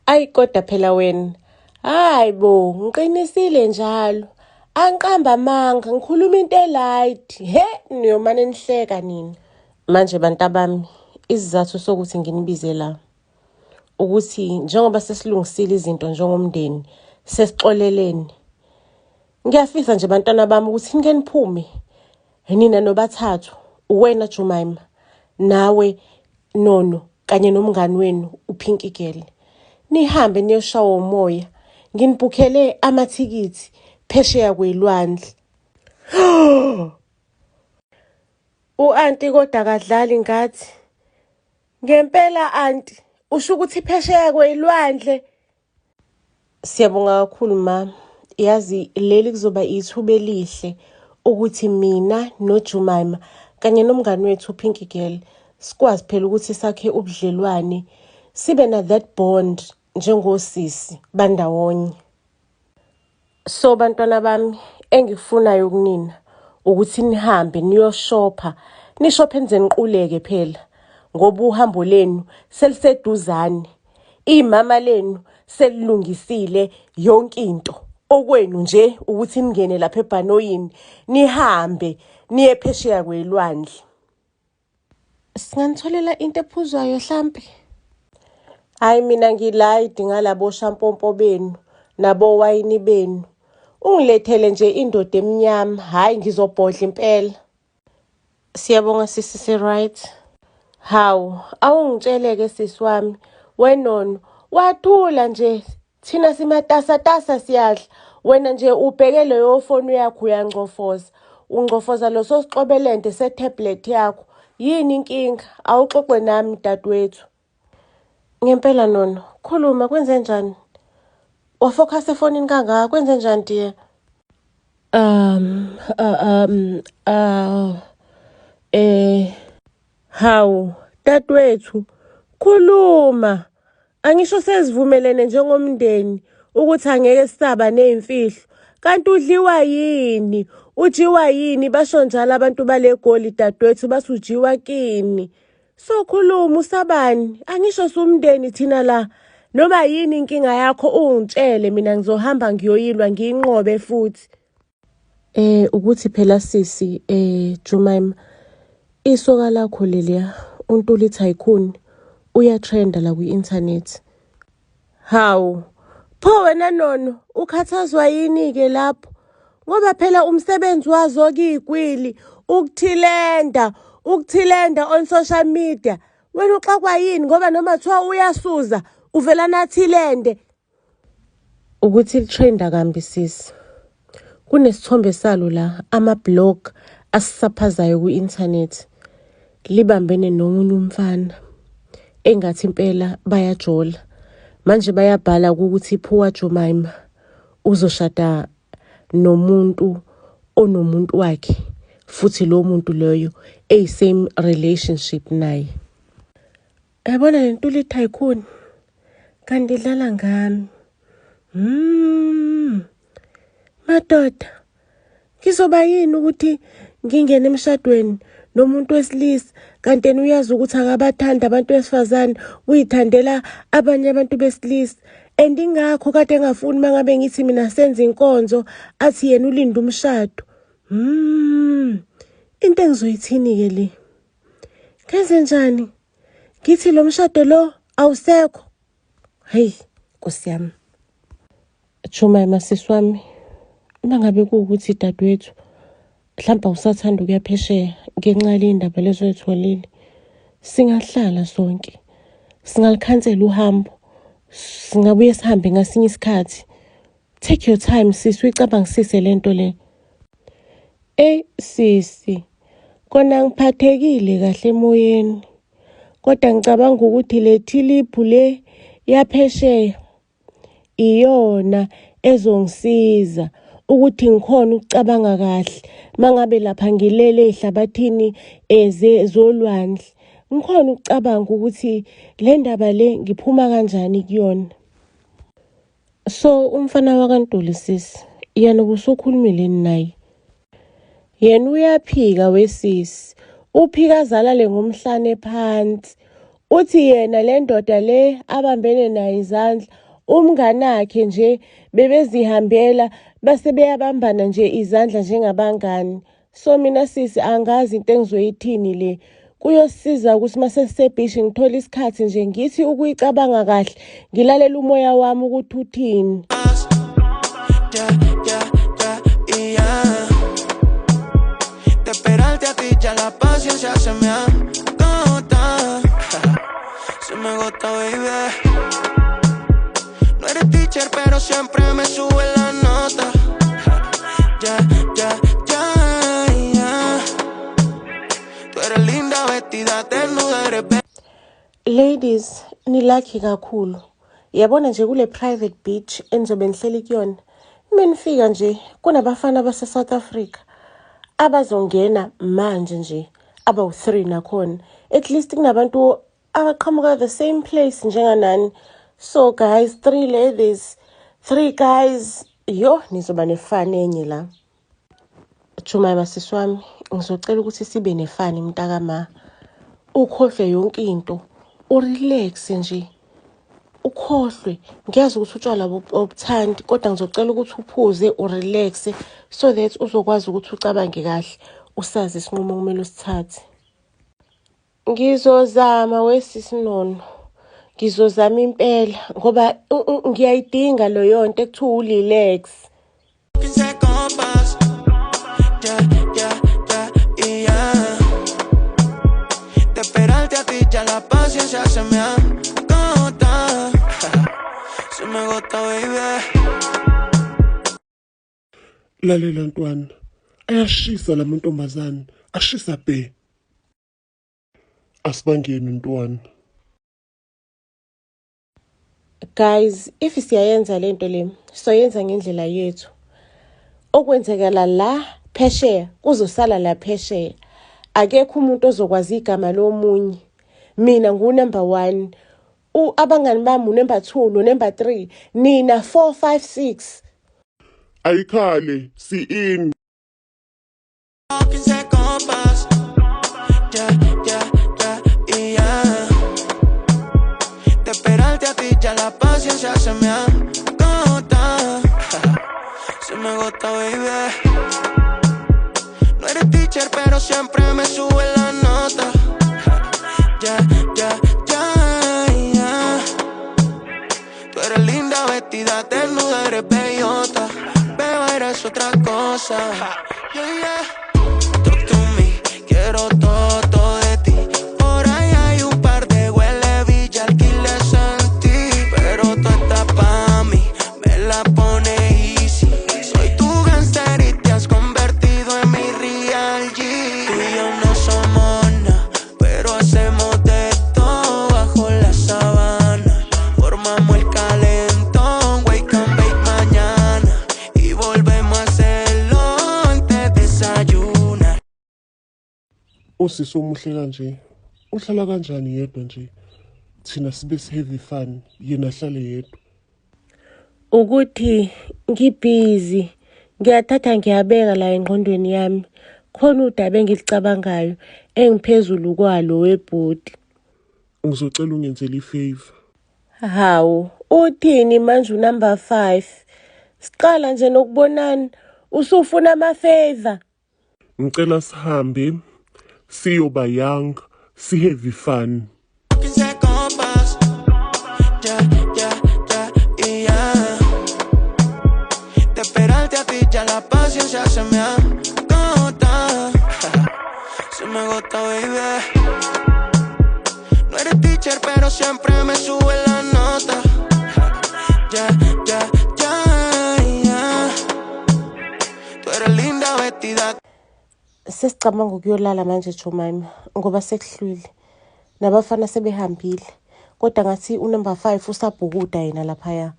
Ayi kodwa phela wena. Hayi bo, ngiqinisile njalo. Angiqamba amanga, ngikhuluma into elight. He, niyomane nihleka nina. Manje bantabami, isizathu sokuthi nginibize la ukuthi njengoba sesilungisile izinto njengomndeni, sesixolelene. Ngiyafisa nje bantwana bami ukuthi nike niphume nina nobathathu, uwena Jumaima, nawe Nono kanye nomngani wenu uPinky Girl. Nihambe niyoshawa umoya. Nginibhukhele amathikithi phesheya kwelwandle. U-anti kodwa akadlali ngathi. Ngempela anti, usho ukuthi phesheya kwelwandle. Siyabonga kakhulu ma. Yazi leli kuzoba ithuba elihle ukuthi mina noJumaima kanye nomngani wethu uPinky Girl sikwazi phela ukuthi sakhe ubudlelwane sibe na that bond njengosisi bandawonye. So bantwana bami engikufunayo kunina ukuthi nihambe niyoshopha nishophe nize niquleke phela ngoba uhambo lenu seliseduzane imama lenu selilungisile yonke into okwenu nje ukuthi ningene lapha ebhanoyini nihambe niye phesheya kwelwandle. Singanitholela into ephuzwayo hlampe? Hhayi mina ngilayidi ngalabo shampompo benu nabowayini benu. Ungilethele nje indoda emnyama, hhayi ngizobhodla impela. Siyabonga sisi si-right. Hawu, awungitsheleke sisi wami, wenono, wathula nje Thina simatasatasa siyadla wena nje ubheke leyo foni yakho uyangcofoza ungcofoza loso sixobelente se-tablet yakho yini inkinga awuxoxe nami dadewethu ngempela nono khuluma kwenze njani wafokhasa efonini kangaka kwenze njani dear um uh, um uh, eh hawu dadewethu khuluma Angisho sesivumelene njengomndeni ukuthi angeke sisaba ney'mfihlo. Kanti udliwa yini? Ujiwa yini? Basho njalo abantu bale Goli dadewethu bathi ujiwa kini. So khuluma usabani? Angisho siwumndeni thina la. Noma yini inkinga yakho ungitshele mina ngizohamba ngiyoyilwa ngiyinqobe futhi. Ukuthi phela sisi Jumaima isoka lakho leliya uNtuli Tycoon uyatrenda la kwi-inthanethi. Hawu, pho wena Nono ukhathazwa yini-ke lapho? Ngoba phela umsebenzi wazo kiyigwili ukuthilenda, ukuthilenda on social media. Wena uxakwa yini ngoba noma kuthiwa uyasuza uvela nathilende. Ukuthi litrenda kambi sisi. Kunesithombe salo la ama-blog asisaphazayo kwi-inthanethi libambene nomunye umfana engathi impela bayajola. Manje bayabhala ukuthi poor Jemima uzoshada nomuntu onomuntu wakhe futhi lowo muntu loyo eyi-same relationship naye. Yabona le ntuli tycoon kanti idlala ngami. Madoda, ngizoba yini ukuthi ngingene emshadweni nomuntu wesilisa kanti yena uyazi ukuthi akabathandi abantu besifazane uyithandela abanye abantu besilisa and ingakho kade engafuni uma ngabe ngithi mina senze inkonzo athi yena ulinde umshado. Into engizoyithini-ke le? Ngenze njani? Ngithi lo mshado lo awusekho. Hey, Nkosi yami. Jumima sisi wami, uma ngabe kuwukuthi dadewethu mhlawumbe awusathanda ukuya phesheya ngenxa yale ndaba lezo oyitholile, singahlala sonke. Singalikhansela uhambo. Singabuye sihambe ngasinye isikhathi. Take your time sisi uyicabangisise le nto le. Eyi sisi, kona ngiphathekile kahle emoyeni kodwa ngicabanga ukuthi le thiliphu le yaphesheya iyona ezongisiza ukuthi ngikhone ukucabanga kahle mangabe lapha ngilele ezihlabathini zolwandle ngikhona ukucabanga ukuthi le ndaba le ngiphuma kanjani kuyona. So umfana wakaNtuli sisi yena ubusukhulumile yini naye? Yena uyaphika wesisi, uphika azalale ngomhlane phansi. Uthi yena le ndoda le abambene nayo izandla umnganakhe nje bebezihambela base beyabambana nje izandla njengabangani. So mina sisi angazi into engizoyithini le. Kuyosiza ukuthi uma sesisebhishi ngithole isikhathi nje ngithi ukuyicabanga kahle ngilalela umoya wami ukuthi uthini. Yeah, y ya. De esperarte a ti ya la paciencia se me agota. Se me agota, baby. No eres teacher, pero siempre me sube la nota. Yeah. Tú eres linda, vestida, desnuda, eres bella. Ladies, ni-lucky kakhulu. Yabona nje kule private beach enizobe nihleli kuyona. Menifika nje kunabafana base South Africa abazongena manje nje abawu-3 nakhona. At least kunabantu abaqhamuka the same place njenganani. So guys, three ladies, three guys. Yo, nizoba ne-fun enye la. Jumima sisi wami, ngizocela ukuthi sibe ne-fun mntakama. Ukhohlwe yonke into, u-relax nje. Ukhohlwe, ngiyazi ukuthi utshwala awubuthandi kodwa ngizocela ukuthi uphuze u-relax so that uzokwazi ukuthi ucabange kahle, usazi isinqumo okumele usithathe. Ngizozama wesisi Nono. Ngizozama impela ngoba ngiyayidinga leyo nto ekuthiwa u-relax. 15 copas. Yeah, y ya. De esperarte a ti ya la paciencia se me agota. Se me agota, baby. Lalela ntwana, ayashisa la mantombazane, ashisa bhe. Asibangeni ntwana. Guys, if siyayenza lento le, soyenza ngendlela yethu. Okwenzekala la phesheya kuzosala la phesheya. Akekho umuntu ozokwazi igama lomunye. Mina ngu-number 1. Abangani bami u-number 2 no number 3. Nina 4 5 6. Ayikhale, si in. 15 copas. Yeah, y ya. De esperarte a ti ya la paciencia se me agota. Se me agota, baby. No eres teacher, pero siempre me sube la nota. Yeah. Tú eres linda, vestida, desnuda, eres bellota. Beba, eres otra cosa. Yeah. Talk to me, quiero todo, todo de ti. Por ahí hay un par de huele villa, alquiler sentí. Pero tú estás pa' mí, me la pone easy. Soy tu gangster y te has convertido en mi real G. Tú y yo no somos nada, pero hacemos de todo bajo la sabana. Formamos el calentón, wake and bake mañana. Y volvemos a hacerlo antes de desayunar. Usisi omuhle kanje, uhlala kanjani yedwa nje? Thina sibe have fun, yena ahlale yedwa. Ukuthi ngi-busy, ngiyathatha ngiyabeka la engqondweni yami. Khona udaba engilicabangayo engiphezulu kwalo webhodi. Ngizocela ungenzele i-favor. Hawu, uthini manje u-number 5? Siqala nje nokubonana, usufuna ama-favor. Ngicela sihambe siyoba young, si-have fun. 15 copas. Yeah, y ya. De esperarte a ti ya la paciencia se me agota. Se me agota, baby. No eres teacher, pero siempre me sube la nota. Yeah. Tú eres linda, vestida. Sesicabanga ukuyolala manje Jemima ngoba sekuhlwile. Nabafana sebehambile. Kodwa ngathi u-number 5 usabhukuda yena laphaya.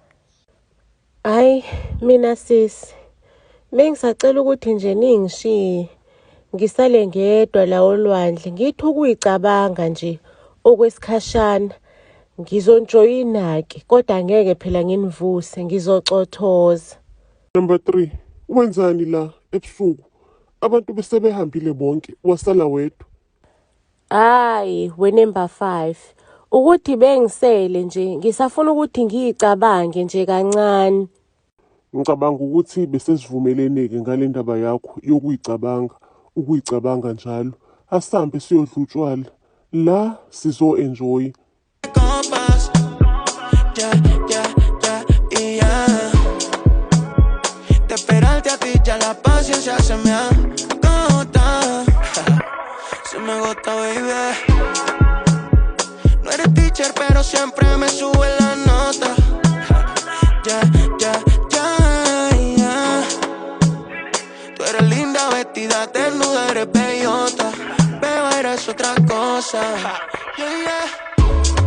Hayi mina sisi, bengisacela ukuthi nje ningishiye ngisale ngedwa la olwandle ngithi ukuyicabanga nje okwesikhashana. Ngizonijoyina-ke kodwa ngeke phela nginivuse ngizocothoza. Number 3, wenzani la ebusuku? Abantu besebehambile bonke, wasala wedwa. Hayi, we number 5. Ukuthi bengisele nje ngisafuna ukuthi ngiyicabange nje kancane. Ngicabanga ukuthi besesivumelene-ke ngale ndaba yakho yokuyicabanga, ukuyicabanga njalo. Asambe siyodla utshwala. La sizo-enjoy. Copas. Yeah, yeah, yeah, y ya. De esperarte a ti ya la paciencia se me agota. Se me agota, baby. No eres teacher, pero siempre me sube la nota. Yeah, yeah, yeah, yeah. Tú eres linda, vestida, desnuda, eres bellota. Pero eres otra cosa. Yeah, yeah.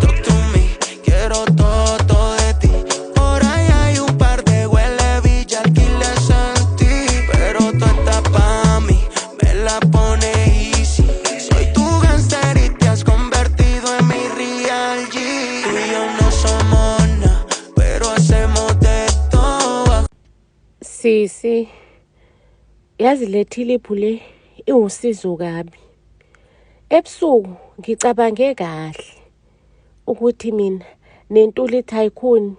Talk to me, quiero todo, todo de ti. Por ahí hay un par de huele villa, alquiler sentí. Pero tú estás pa' mí, me la pone easy. Soy tu gangster y te has convertido en mi real G. Tú y yo no somos nada, pero hacemos de todo. Sisi, yazi le thiliphu le iwusizo kabi. Ebusuku ngicabange kahle ukuthi mina neNtuli Tycoon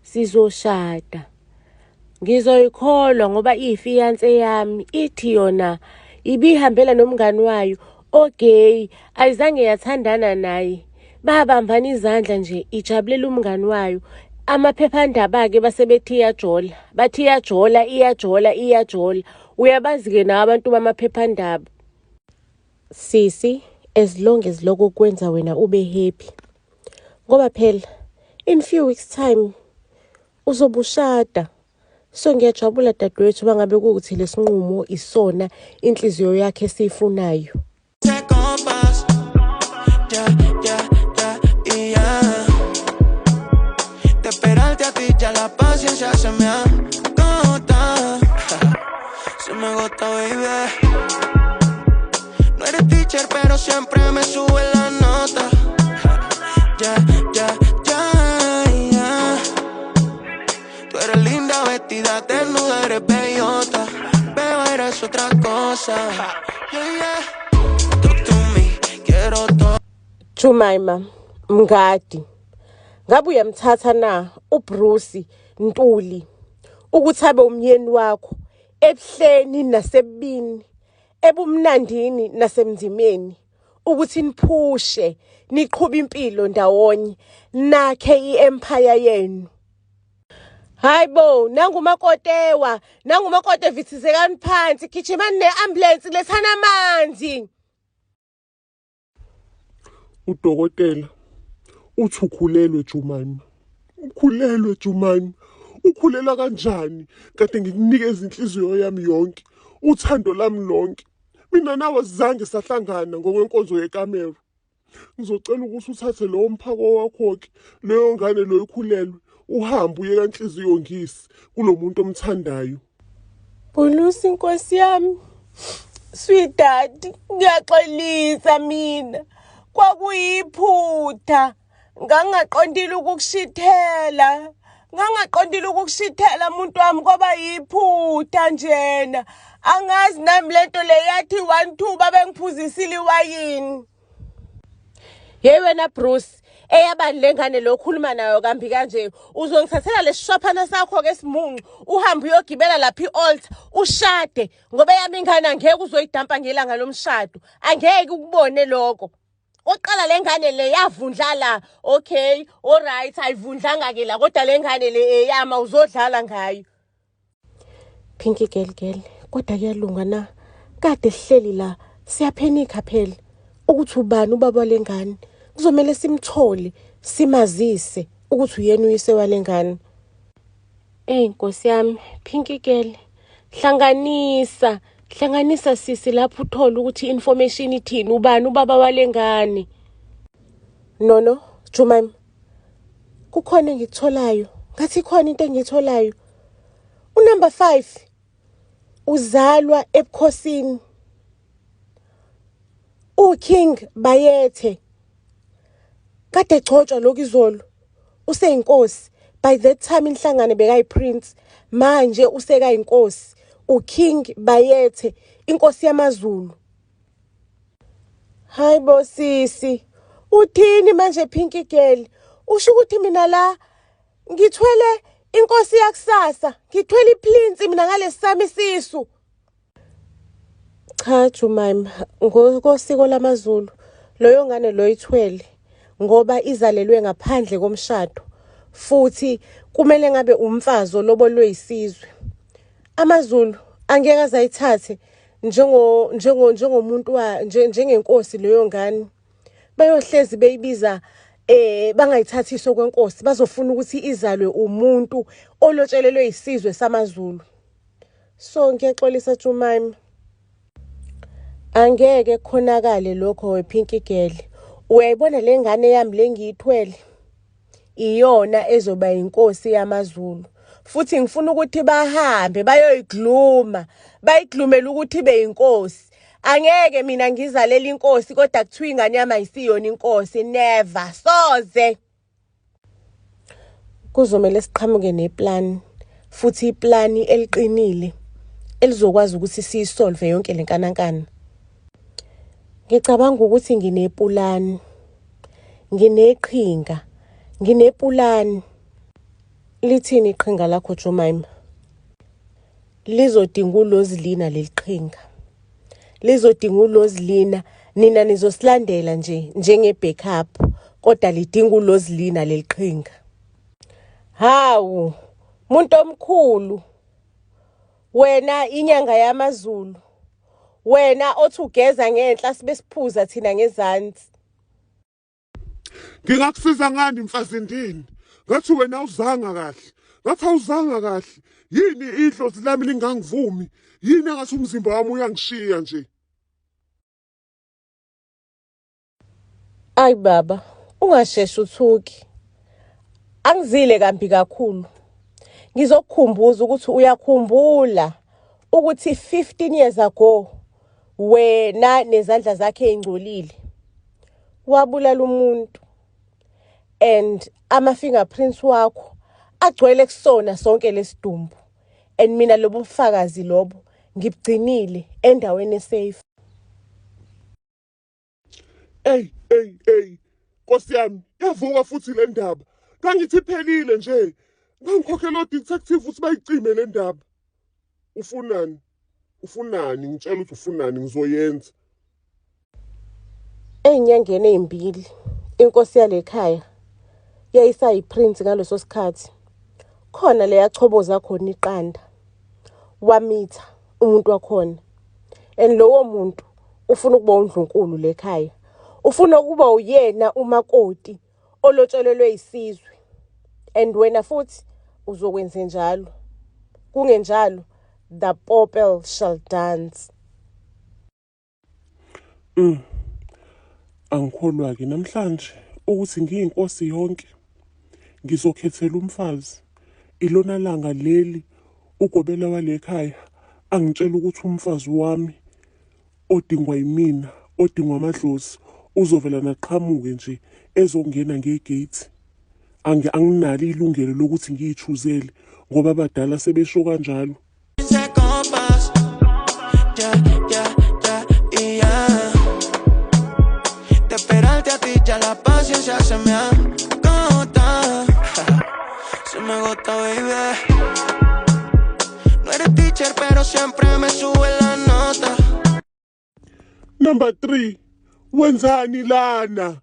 sizoshada. Ngizoyikholwa ngoba iyifiyanse yami ithi yona ibihambela nomngani wayo ogay ayizange yathandana naye. Babambana izandla nje ijabulela umngani wayo. Amaphephandaba-ke base bethi iyajola, bathi iyajola, iyajola, iyajola. Uyabazi-ke nawe abantu bamaphephandaba. Sisi, as long as lokho kwenza wena ube happy. Ngoba phela in few weeks time uzobe ushada. So ngiyajabula dadewethu bangabe kuwukuthi lesinqumo isona inhliziyo yakhe esiyifunayo. Copas. Yeah, yeah, yeah, y ya. De esperarte a ti ya la paciencia se me agota. Se me agota, baby. No eres teacher, pero siempre me sube la nota. Yeah, yeah, yeah, yeah. Tú eres linda, vestida, desnuda, eres bellota. Pero eres otra cosa. Yeah, yeah. Talk to me, quiero todo. Jemima Mngadi, ngabe uyamthatha na uBruce Ntuli ukuthi abe umyeni wakho ebuhleni nasebubini, ebumnandini nasemzimeni, ukuthi niphushe niqhube impilo ndawonye nakhe i-empire yenu? Hayibo, nangumakotewa, nangumakoti evithizekani phansi, gijimani ne-ambulance, lethani amanzi. Udokotela uthi ukhulelwe Jemima. Ukhulelwe Jemima. Ukhulela kanjani? Kade ngikunikeza inhliziyo yami yonke, uthando lami lonke. Mina nawe asizange sahlangana ngokwenkonzo yekamero. Ngizocela ukuthi uthathe lowo mphako wakho-ke, leyo ngane loyo ikhulelwe, uhambe uye kanhliziyo ngisi kulo muntu omthandayo. Bulusi nkosi yami. Sweetheart, ngiyaxolisa mina. Kwakuyiphutha. Ngangaqondile ukukushithela. Ngangaqondile ukukushithela muntu wami kwaba yiphutha njena. Angazi nami lento le yathi 1 2 babengiphuzisile iwayini. Hey wena Bruce, eyabani lengane lo khuluma nayo kambi kanje? Uzongithathela lesishophana sakho ke simuncu, uhambe uyogibela lapha i-altar, ushade ngoba eyami ingane angeke uzoyidampa ngelanga lomshado. Angeke ukubone lokho. Oqala le ngane le yavundla la. Okay, alright, ayivundlanga ke la kodwa le ngane le eyama uzodlala ngayo. Pinky girl girl, kodwa kuyalunga na? Kade sihleli la, siyaphenika phela ukuthi ubani ubaba lengane. Kuzomela simthole, simazise ukuthi uyena uyise walengane. Ey Nkosi yami, Pinky girl, hlanganisa, hlanganisa sisi lapho uthola ukuthi information ithini, ubani ubaba walengane. No no, Jemima. Kukhona engikutholayo. Ngathi khona into engiyitholayo. Unumber 5 uzalwa ebukhosini. uKing Bayethe kade egcotshwa lokhu izolo useyinkosi. By that time inhlangano bekayi-prince, manje usekayinkosi, uKing Bayethe, inkosi yamaZulu. Hayi bo sisi, Uthini manje Pinky Girl? Usho ukuthi mina la ngithwele inkosi yakusasa, ngithwele iprince mina ngalesami isisu. Cha Jemima, ngokosiko lamaZulu loyo ngane lo ithwele ngoba izalelwe ngaphandle komshado futhi kumele ngabe umfazi olobolwe isizwe. AmaZulu angeke aze ayithathe njengomuntu njengenkosi leyo ngane. Bayohlezi beyibiza bangayithathisi okwenkosi, bazofuna ukuthi izalwe umuntu olotshelelwe isizwe samaZulu. So ngiyaxolisa Jemima. Angeke kukhonakale lokho wePinky Girl. Uyayibona le ngane yami le ngiyithwele? Iyona ezoba inkosi yamaZulu. Futhi ngifuna ukuthi bahambe bayoyigluma, bayiglumele ukuthi ibe yinkosi. Angeke mina ngizalela inkosi kodwa kuthiwa ingane yami ayisiyona inkosi, never, soze. Kuzomele siqhamuke neplan futhi iplani eliqinile elizokwazi ukuthi siyisolve yonke le nkanankana. Ngicabanga ukuthi nginepulani, ngineqhinga, nginepulani. Lithini iqhinga lakho Jemima? Lizodinga uLozilina leli qhinga. Lizodinga uLozilina, nina nizosilandela nje njenge-backup, kodwa lidinga uLozilina leli qhinga. Hawu, muntu omkhulu, wena inyanga yamaZulu, wena othi ugeza ngenhla sibe siphuza thina ngezansi. Ngingakusiza ngani mfazindini? Ngathi wena awuzanga kahle. Ngathi awuzanga kahle. Yini idlozi lami lingangivumi? Yini engathi umzimba wami uyangishiya nje? Ayi baba, ungasheshi uthuki. Angizile kambi kakhulu. Ngizokukhumbuza ukuthi uyakhumbula ukuthi 15 years ago wena nezandla zakhe ey'ngcolile wabulala umuntu and ama-fingerprints wakho agcwele kusona sonke lesidumbu and mina lobo bufakazi lobo ngibugcinile endaweni esafe. Ey, ey, ey. Nkosi yami, yavuka futhi le ndaba. Ngangithi iphelile nje. Ngangikhokhela o-detective ukuthi bayicime le ndaba. Ufunani? Ufunani? Ngitshela ukuthi ufunani ngizoyenza. Ey'nyangeni ey'mbili inkosi yale khaya yayisayiprince ngaleso sikhathi. Khona le yachoboza khona iqanda. Wamitha umuntu wakhona. And lowo muntu ufuna ukuba undlunkulu le khaya. Ufuna ukuba uyena umakoti olotsholelwe isizwe. And wena futhi uzokwenze njalo. Kungenjalo, the popel shall dance. Angikholwa-ke namhlanje ukuthi ngiyinkosi yonke ngizokhethela umfazi. Ilona langa leli ugobela wale khaya angitshela ukuthi umfazi wami odingwa yimina, odingwa amadlozi, uzovela naqhamuke nje ezongena ngegate. Anginalo ilungelo lokuthi ngiyithuzele ngoba abadala sebesho kanjalo. Copas, yeah, yeah, yeah, yeah. De esperarte a ti ya la paciencia se me agota. Se me agota, baby. No eres teacher, pero siempre me sube la nota. Number 3, wenzani lana?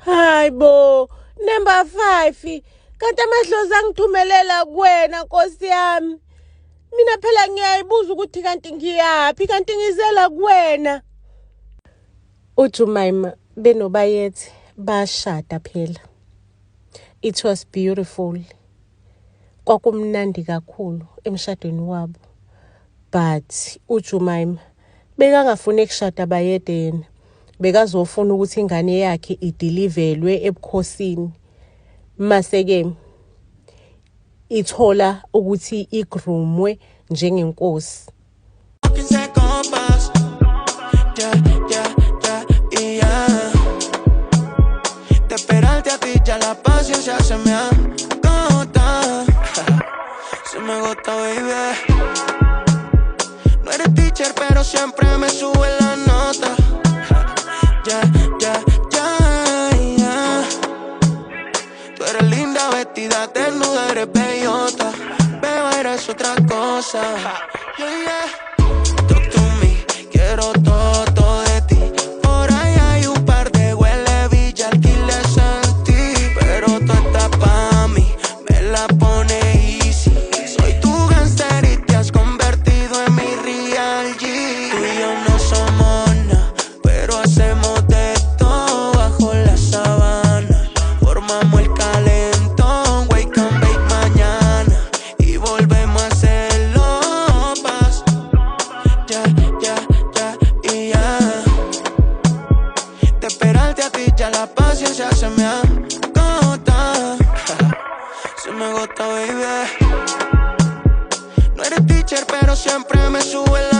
Hayi bo, number 5. Kanti amadlozi angithumelela kuwena Nkosi yami. Mina phela ngiyayibuza ukuthi kanti ngiyaphi, kanti ngizela kuwena. UJemima benoBayethe bashada phela. It was beautiful. Kwakumnandi kakhulu emshadweni wabo. But uJemima bekangafuni ukushada Bayede yena. Bekazofuna ukuthi ingane yakhe idilivelwe ebukhosini. Mase-ke ithola ukuthi igroomwe njengenkosi. 15 copas, yeah, yeah, yeah, yeah. De esperarte a ti ya la paciencia se me agota. Se me agota, baby. No eres teacher, pero siempre me sube la nota. Ya, ya, ya, ya. Tú eres linda vestida, desnuda, eres bellota. Beba, eres otra cosa. Yeah, yeah. Talk to me, quiero todo, todo de ti. Por ahí hay un par de huele villa, alquiler sentí. Pero tú estás pa' mí, me la pone easy. Soy tu gangster y te has convertido en mi real G. Tú y yo no somos nada, pero hacemos de todo bajo la sábana. Formamos el calentón, wake and bake mañana y volvemos a hacerlo paz. Ya, ya, ya y ya. De esperarte a ti ya la paciencia se me agota. Se me agota, baby. No eres teacher, pero siempre me sube la